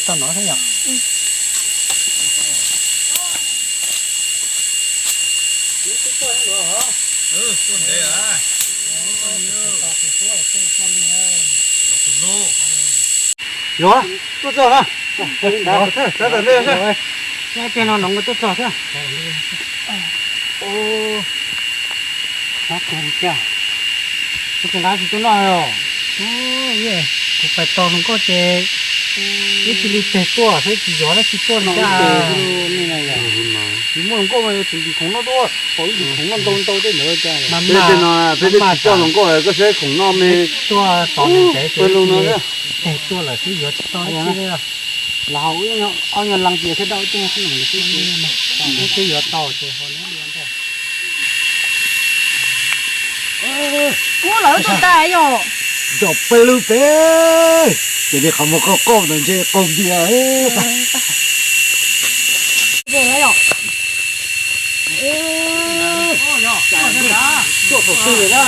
Tau no thiab yom. Yog, tuaj txog na. Sab no no tuaj txog thiab. Kuv tsis nqa tsis tuaj noj os. Kuv pais tos hluas nkauj ces ib txhij li teg tuaj, saib tsis yog dab tsi tuaj no. Tsis muaj hluas nkauj mas yuav tsis ntim khoom noj tuaj, pom ib ntim khoom noj ntau ntau tej ntawd cas. Peb tej no peb twb tsis coj hluas nkauj, koj saib khoom noj me. Tuaj tos ntev ces ib txhij li teg tuaj lawm twb yuav tsis tau dab tsi li. Los haus ob nyuag lees ces thiaj daj ib tug xwb. Twb yuav tau ces haus neb li ntag. Ub, lawv tuaj tas yom. Nrog peb lub peb, ces li qhov muag qoj qoj ntawd ntshe qaug npias. Tuaj thaum twg lawm na?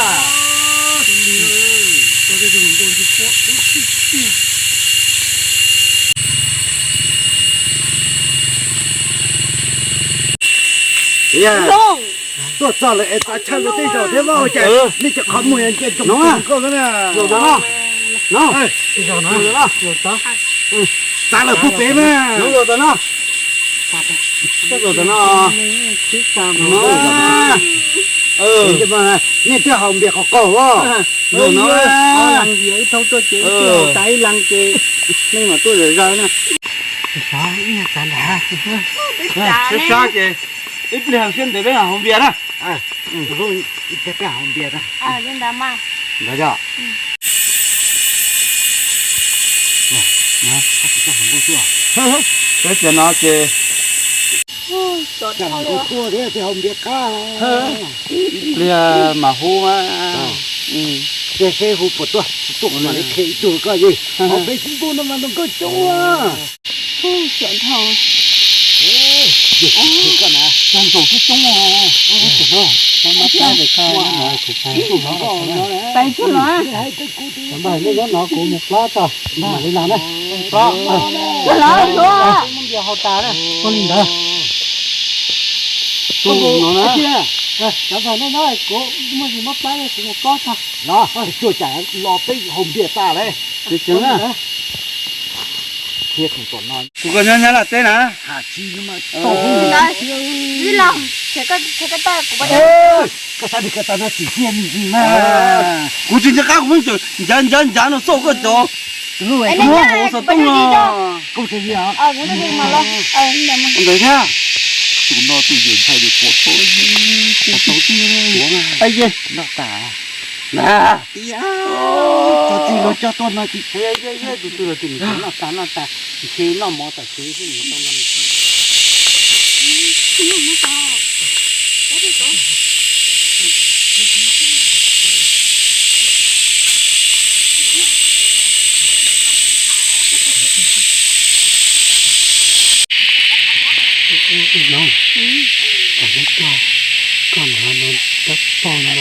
Tuaj txog lawm es txav chaw rau tej zaum thiab mas cas nej cov qhov muag yuav nce ntoo koj na. Txav lawm puag pem mas. Nej twb haus npias qhov qaug os. Ib leeg ces nej mam tuaj zom zaws na. Sab ces ib pliag siab ntev peb mam haus npias na. Ntawd yog. Peb tias no ces ib pliag mam hu mas. Seb seb hu puas tuaj, tsis tuaj kuv mam li qhia ib tug koj yej. Hauv peb xib npuj no mas ntoo nkauj coob. Koj ntsaum coob coob os. Pais tsuag los. Nej nyob no kuv mus plob tso, mam li los na. Ua li ntawd. Tus no na. Cov pog nej nyob kuv muaj zis muab plab kuv mus plob tso. Los, tuaj cas los peb haus npias tas lawm. Kuv koj nyob nyab laj teb na. Vij Long, koj saib koj tau no tsis tiag me ntsis mas. Kuv tsis nco qab, kuv pheej ncav ncav ncav no xauj koj cov muab hauv xov tooj no. Ntawd thiab. Tus no tus yawg ntshai li puas tau. Ai ye, noj tas na. Tso tsis los coj tuaj no tsis. Tus twg los tsis noj tas noj tas, ntshe noj mov tas tsev xwb. Koj no no tab pog no,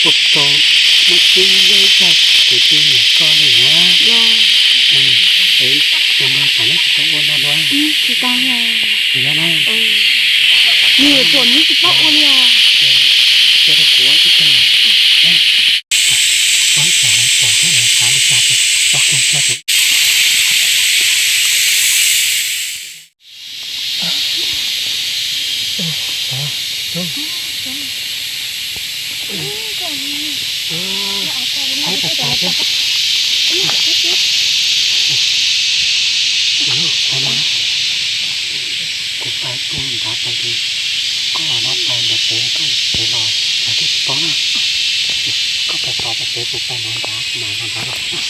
puas tau muab tib yab ib tag kuv twb niam koj li na. Es cov npawg tom no tsis tau ua no dua. Tsis tau. Tsis yog na. Nws tuam nws tsis paub ua li os. Cia rau kuv ib tag. Ua ib tag lawv pom thiab lawv xav li cas ces ua kiag tso ces. Kuv pais tuaj nrad pais ces koj los no pais ntawd pem koj pem los los thiaj tsis paub na. Koj pais tod pais pem kuv pais no nrad mas los nrad los.